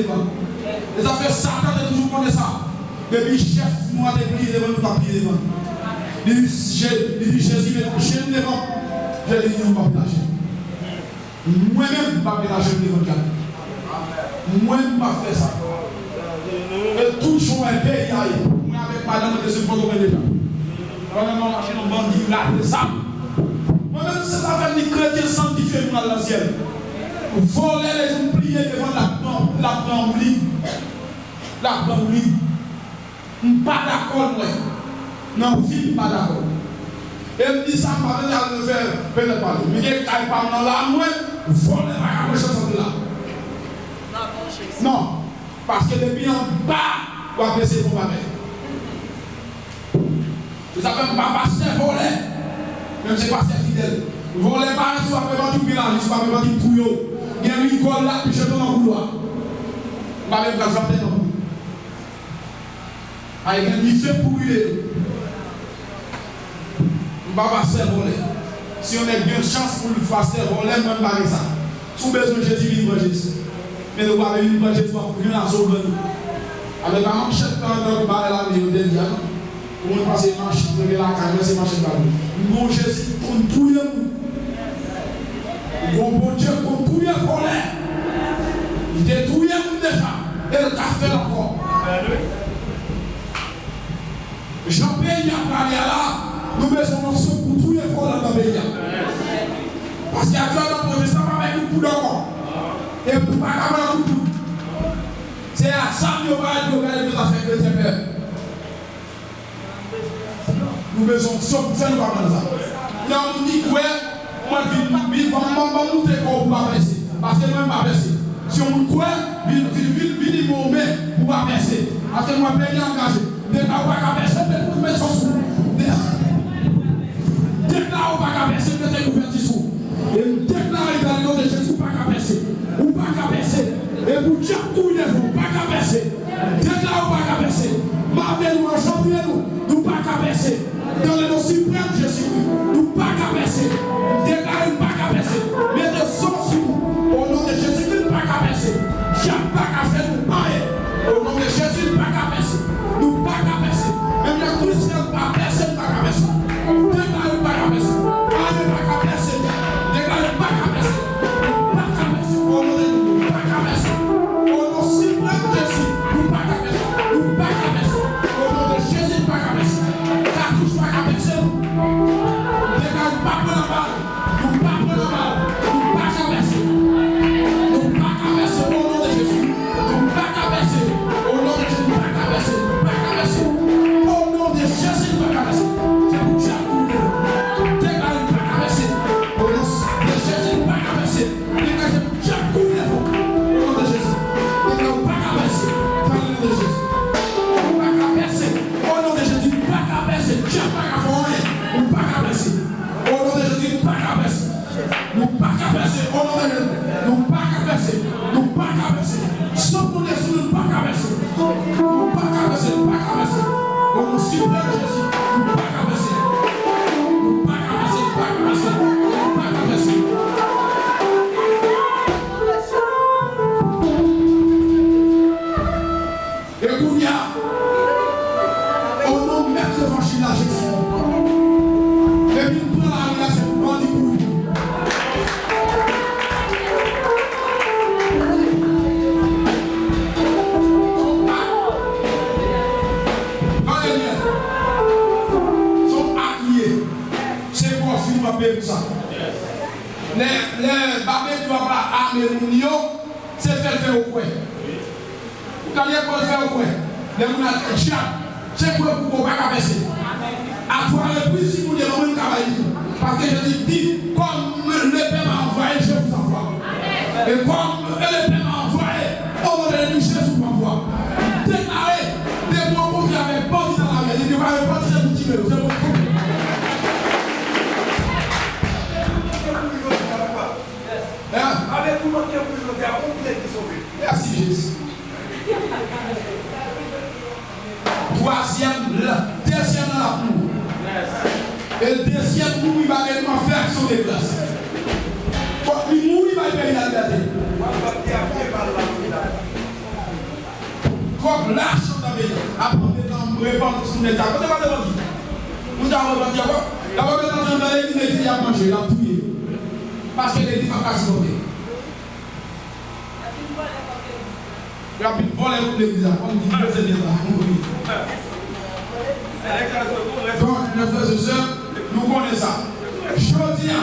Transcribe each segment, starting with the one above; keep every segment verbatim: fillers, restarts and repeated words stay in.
devan. E sa fè Satan te toujou konnen sa. Depi chèf nou an te pliye devan nou, nou t ap pliye devan l. Li di, Je- li di Jezi, met yon chenn devan m. Jezi di, non, m p ap met chenn. Mwen menm, m p ap met chenn devan gad. Mwen, m p ap fè sa. E tout jan w wè peyi a ye, mwen avèk madanm mwen te sou Pòtoprens deja. Pandan m ap mache nan bandi rate sa. Mwen menm, se sa fè m di kretyen santifye nou al nan syèl. Vòlè, lè nou pliye devan l, l ap pran, l ap pran woulib. L ap pran woulib. M pa dakò, mwen. Nan vi m pa dakò. E m di sa, m pa bezwen al fè petèt pale. M gen kay pa m nan la, mwen, vòlè pa ka pran chans antre la. Non. Paske depi anba, w ap eseye fè yon bagay. Se sa fè m pa pastè vòlè. Men m se pastè fidèl. Vòlè pa si w ap repanti w gen lavi, si w pa repanti m touye w. Gen rigòl la, pi jete w nan koulwa. M pa menm pral frape non. Ay gen dife pou brile yo. M pa pastè vòlè. Si yon nèg gen chans pou l pastè vòlè, mwen m pa gen sa. Si w bezwen Jezi, vin pran Jezi. Men lè w pa vle vin pran Jezi, w ap grenn asou w grenn. Avèk a manchèt nan nan bagay lame yo dèyè a. Pou moun panse manch, mwen gen lakay mwen, se manchèt ba mwen. M gon Jezi k konn touye moun. M gon Bondye k konn touye vòlè. Li te touye moun deja. E l ka fè l ankò. Jan peyi a prale a la, nou bezwen yon nasyon pou touye vòlè nan peyi a. Paske aktyèlman, pwotestan pa bay kout poud ankò. E pou pa ka pran kout poud. Se a zam yo bay pou yo gade pou yo ta fè kretyen pè. Nou bezwen onksyon pou fè nou pa pran sa. Lè yon moun ki kwè, mwen vin, vin, ban m, ban m, ban m moute kò w pou pa pèse. Paske mwen m pa pèse. Si yon moun kwè, vin, vin, vin, vin li bon men pou pa pèse. Paske mwen peyi angaje. Deklare w pa ka pèse, mete kouvèti sou. De- Deklare w pa ka pèse, mete kouvèti sou. E m deklare dans le nom de Jésus, ou pa ka pèse. Ou pa ka pèse. E pou dyab kouri devan w, ou pa ka pèse. Deklare w pa ka pèse. Mave nou, anjanbre nou, nou pa ka pèse. Dans le nom suprême Jésus-Christ, nou pa ka pèse. Deklare nou pa ka pèse. Mete san sou nou. Au nom de Jésus-Christ, nou pa ka pèse. Dyab pa ka fè nou anyen. Au nom de Jésus, nou pa ka pèse. Nou pa ka pèse. Menm lè Kris fè nou pa pèse, nou pa ka pèse. Deklare nou pa ka pèse. Anyen pa ka pèse. Deklare nou pa ka pèse. Nou pa ka pèse. Au nom de Jésus, nou pa ka pèse. Au nom suprême Jésus, nou pa ka pèse. Nou pa ka pèse. Au nom de Jésus, nou pa ka pèse. Katouch pa ka pèse nou. Deklare nou pa pran nan bal. Nou pa pran nan bal. Nou pa ka pèse. Nou pa ka pèse. Au nom de Jésus. Nou pa ka pèse. Au nom de Jésus, nou pa ka pèse. Nou pa ka pèse. Au nom de Jésus, nou pa ka pèse. Se pou dyab kouri. Deklare nou pa ka pèse. Au nom de Jésus, nou pa ka pèse. Degaje pou dyab kouri devan w. Au nom de Jésus. Degaje ou pa ka pèse. Dans le nom de Jésus. Ou pa ka pèse. Au nom de Jésus, ou pa ka pèse. Dyab pa ka fè w anyen. Ou pa ka pèse. Au nom de Jésus, ou pa ka pèse. Nou pa ka pèse. Au nom de Jésus. Nou pa ka pèse. Nou pa ka pèse. San pwotèj nou, nou pa ka pèse. Nou pa ka pèse, nou pa ka pèse. Au nom suprême Jésus, nou pa ka pèse. Nou pa ka pèse, nou pa ka pèse. Nou pa ka pèse. E kounye a, au nom Mèt Levanjil la, Jezi, depi n pran lari a, se pou bandi kouri. Alelouya. Se yon ak li ye. Se pwòf li, w ap peye pou sa. Lè, lè babetyo ap ame moun yo, se fè l fè yo kwè. Ou tande Pòl fè yo kwè. Lè moun nan dyab, se kwè pou kwè, ou pa ka pèse. A twa repriz, si Bondye ban mwen, m ka bay li tou. Paske Jezi di, comme le Père m'a envoyé, je vous envoie. Et comme le Père m'a envoyé, au nom de Jésus, je vous envoie. Deklare, depi w kontre avèk bandi nan lari a, depi yo pa repanti, se pou tire yo, se pou Hein? Mèsi, Jezi. Twazyèm, dezyèm nan l ap mouri. E dezyèm mouri bagay nou ap fè aksyon de gras. Fòk li mouri bay peyi a libète. W ap bat li ak pye pa l la, wi la. Lach anndan peyi a. Apre, m te tann repanti sou nèg sa. Kote pa repanti? Moun sa repanti ankò? Y ap repanti anndan legliz, legliz y ap manje, y ap touye. Paske legliz pa ka sipòte. Y ap vin vòlè kòb legliz la, kòm di Bondye Senyè la. Donk, mes frères et sœurs, nou konnen sa. Jodi a,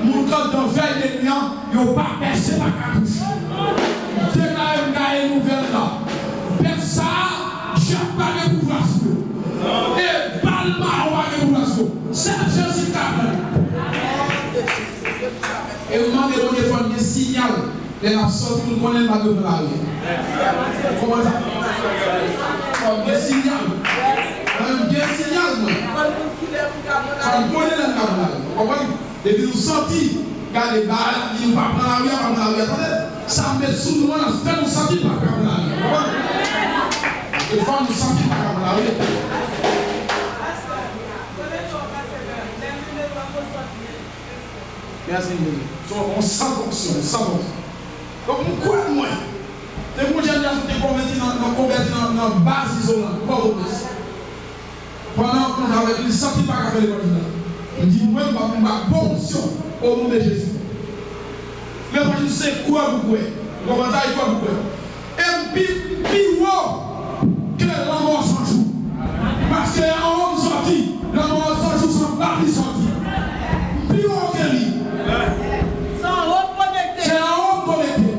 moun k anndan vèy de nwi an, yo pa pèse pa katouch. M deklare m gaye nouvèl la. Bèt sa a, dyab pa gen pouvwa sou yo. E bal mawon pa gen pouvwa sou yo. Sèl Jezi k ka pran yo. E m mande Bondye fò n gen siyal. Lè n ap sòti, nou konnen n pa dwe pran lari a. Konprann sa? Fò n gen siyal. Mwen menm, m gen siyal, mwen. Fò n konnen lè n ka pran lari a. Konprann? Depi nou santi, gade, ba, di nou pa pran lari a, pa pran lari a, tande. Sa m met sou nou an, l ap fè nou santi n pa ka pran lari a. Konprann? E fò nou santi n pa ka pran lari a. Mèsi, Jezi. Se yon sant onksyon, yon sant onksyon. Donk, m kwè mwen. Te gen yon jèn gason ki te konvèti nan, nan, konvèti nan, nan baz Izolan, Pòtoprens. Pandan l ap manje avèk li, li santi l pa ka fè levanjil la. Li di, mwen, m ap, m ap ba w onksyon, o non de Jezi. Levanjil se kwè pou kwè. Ou konprann sa? E kwè pou kwè. E m pi, m pi wo ke Lanmò San Jou. Paske anwo m sòti, Lanmò San Jou se anba m li sòti. M pi wo ke li. Se anwo m konekte. Se anwo m konekte.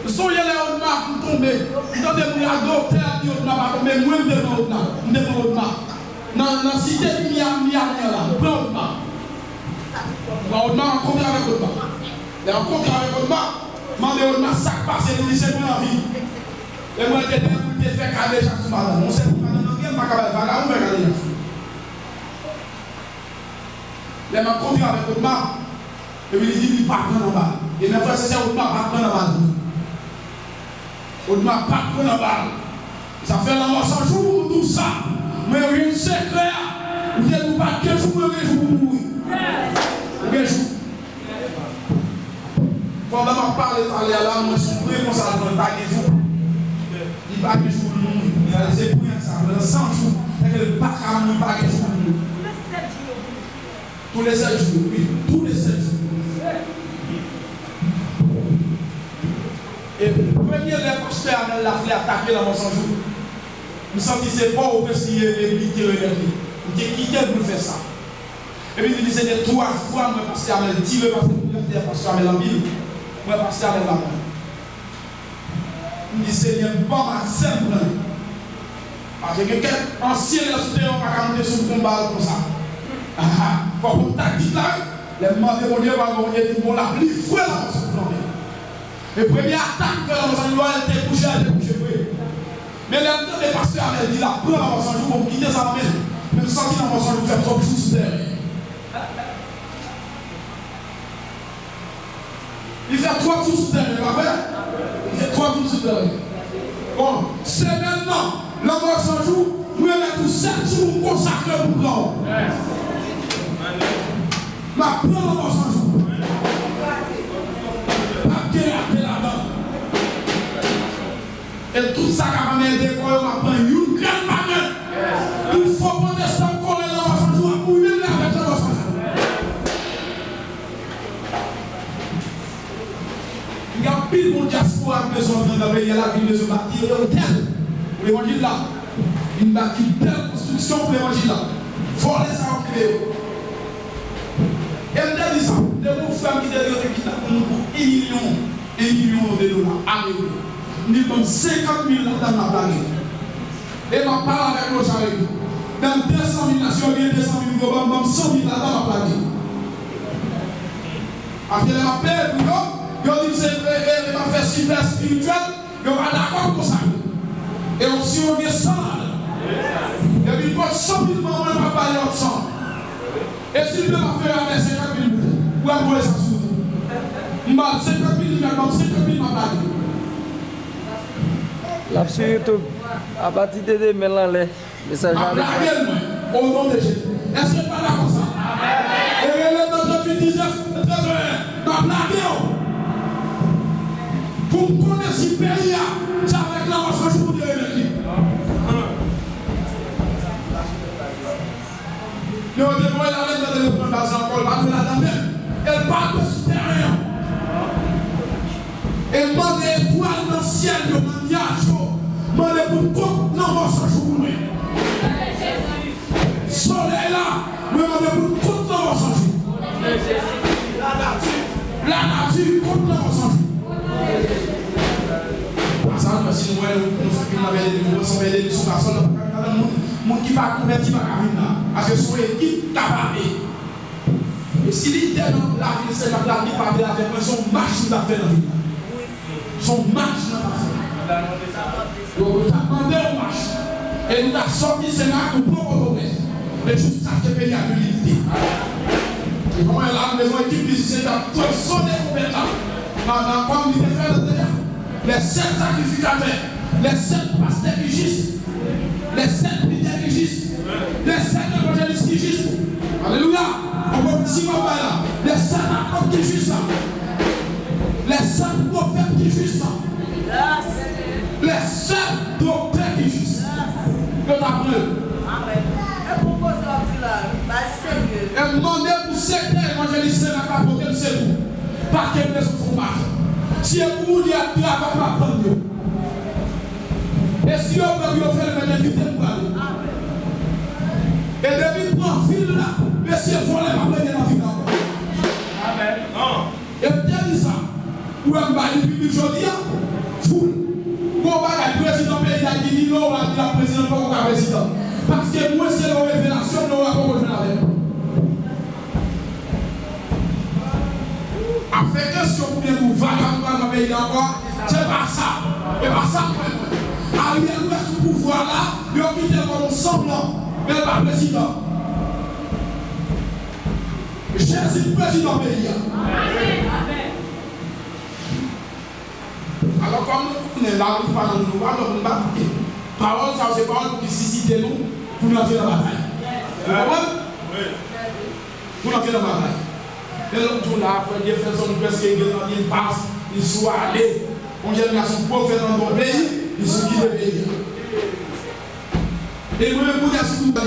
M sonje lè Odma ap tonbe. M tande moun yo a doktè ap di Odma pa tonbe. Mwen, m te pran Odma. M te pran Odma. Nan, nan site Miami, Miami an la, m pran Odma. M pran Odma, rankontre avèk Odma. Lè m rankontre avèk Odma, m mande Odma sa k pase, li di se mwen anvi. E mwen te dèyè pou l te fè kadejak sou madanm. Yon sèl ti madanm nan gen, m pa ka bay vagabon fè kadejak sou. Lè m rankontre avèk Odma, epi li di li pa pran nan bal. E men frè e sè, Odma pa pran nan bal vre. Odma pa pran nan bal. Sa fè Lanmò San Jou pou m di w sa. Mwen, yon sekrè a, m te di w pa gen jou, mwen gen jou pou m mouri. Ou gen jou. Pandan m ap pale talè a la, mwen sou pre konsa, mwen pa gen jou. Li pa gen jou pou l mouri. Sa se pre sa, pandan san jou, sèke l pa ka mouri, pa gen jou pou l mouri. Tou le sèt jou, wi, tou le sèt jou. E premye lè pastè Amèl Laflè atake Lanmò San Jou, m santi se Pòtoprens li ye, li te remèt li. M te kite l pou l fè sa. Epi li di se te twa fwa m wè pastè Amèl tire, paske m renmen pastè Amèl anpil. M wè pastè Amèl la pran. M di, Senyè, ban m aksè m pran yo. Paske gen kèk ansyen lè sou teren, yo pa ka monte sou m konba yo konsa. Aha, fòk ou taktik la, wi. Lè m mande Bondye, Bondye di m, bon, l ap livre Lanmò San Jou nan men m. E premye atak m fè Lanmò San Jou a, li te kouche, li te kouche vre. Men lè m tande pastè Amèl di l ap pran Lanmò San Jou, bon, m kite sa nan men l. Men m santi Lanmò San Jou fè twòp jou sou teren. Li fè twòp jou sou teren, pa vre? Li fè twòp jou sou teren. Bon, semèn nan, Lanmò San Jou, mwen remèt ou sèt jou pou m konsakre pou pran w. M ap pran Lanmò San Jou. P ap gen rate ladan l. E tout sa k ap anmède kò yo, m ap pran youn grenn pa grenn. Tout fo pwotestan k kole Lanmò San Jou ap mouri menm jan avèk Lanmò San Jou. Gen anpil moun dyaspora ki bezwen antre nan peyi a la, ki bezwen bati otèl pou levanjil la, vin bati bèl konstriksyon pou levanjil la. Vòlè sa yo kenbe yo. E m te di sa, te gen yon frè m ki te di yo te kidnape moun pou yon milyon, yon milyon de dola ameriken. M di l ban m senkant mil ladan l m ap lage. E m ap pale avèk Lochard epi. Ban m de san mil la, si yo gen de san mil pou yo ban m, ban m san mil ladan l m ap lage. Paske lè m ap peye pou yo, yo di m se, e, e, e m ap fè sipè espirityèl, yo pa dakò pou sa. E yo, si yo gen san ladan. Epi pot san mil ban mwen, m ap ba yo lòt san. E si l vle m ap fè yo avè senkant mil pou tèt. Ou ap voye sa sou wout. M ba l senkant mil, li mèt ban m senkant mil, m ap lage. L ap sou YouTube. Apati de demen l anlè. Mesaj la. M ap lage l, mwen, o non de Jezi. Èske n pa dakò sa? E rele nan tranntuit diznèf, tranntuit, m ap lage w. Pou m konnen si peyi a, se avèk lanmò san jou pou te remèt li. Men yo te voye l ale, yo te reprann baz la ankò, l pa dwe ladan menm. E l pa dwe sou tèren an. E mande etwal nan syèl yo, nan nyaj yo, mande pou l kont lanmò san jou pou mwen. Solèy la, mwen mande pou l kont lanmò san jou. Lanati, kont lanmò san jou. Pase nou, si nou wè nou, nou fè vin nan bèl legliz, nou wè se yon bèl legliz sou pasòl, nou pa ka tann moun, moun ki pa konvèti pa ka vin la. Paske se yon ekip k ap pale. E si lidè nan lavil Senmak la, li pa vle avèk mwen, se yon mach nou t ap fè nan vil la. Se yon mach nou t ap fè. Donk, nou t ap mande yon mach. E nou t ap sòti Senmak, nou pran Pòtoprens. E jis sa ke peyi a gen libète. E kòman la, nou bezwen ekip mizisyen k ap fè sone twonpèt la. Nan, nan kòm li te fè l deja. Les sept sacrificateurs, les sept pasteurs ki jis, les sept leaders ki jis, les sept évangélistes ki jis. Alelouya! Mwen pwofesi m ap bay la. Les sept apôtres ki jis la. Les sept prophètes ki jis la. Les sept docteurs ki jis. Yo ta pran yo. Amèn. E pou koze w ap di la, wi, bay serye. E m mande pou sektè evanjelis la ka pote m sekou. Paske m bezwen fè yon mach. Si e pou mouri ap travay, m ap tann yo. E si yo pran pou yo fè l, mwen envite m prale. E depi m pran vil la, mesye vòlè p ap rete nan vil la ankò. Amèn. E m te di sa, ou wè m ba li piblik jodi a, foul. Gon bagay prezidan peyi Dayiti di lè w a di l ap prezidan, l poko ka prezidan. Paske mwen se yon revelasyon, lè w a poko jwenn avè m. Ap fè kesyon pou gen nou vagabon nan peyi a ankò, se pa sa. E pa sa k fè mwen. Ariel wè sou pouvwa la, yo kite l kòm yon sanblan, men l pa prezidan. Jezi k prezidan peyi a. Alò, kòm nou konnen lari pa nan nou, nou pa nan moun pa koute. Pawòl sa yo se pawòl ki sisite nou pou nou antre nan batay. Ou konprann? Pou nou antre nan batay. Men lòt jou la, frè Jefferson prèske gen nan li pas, li sou ale. Yon jèn gason pwofèt nan bon peyi, li sou kite peyi a. E mwen menm, kounye a, si nou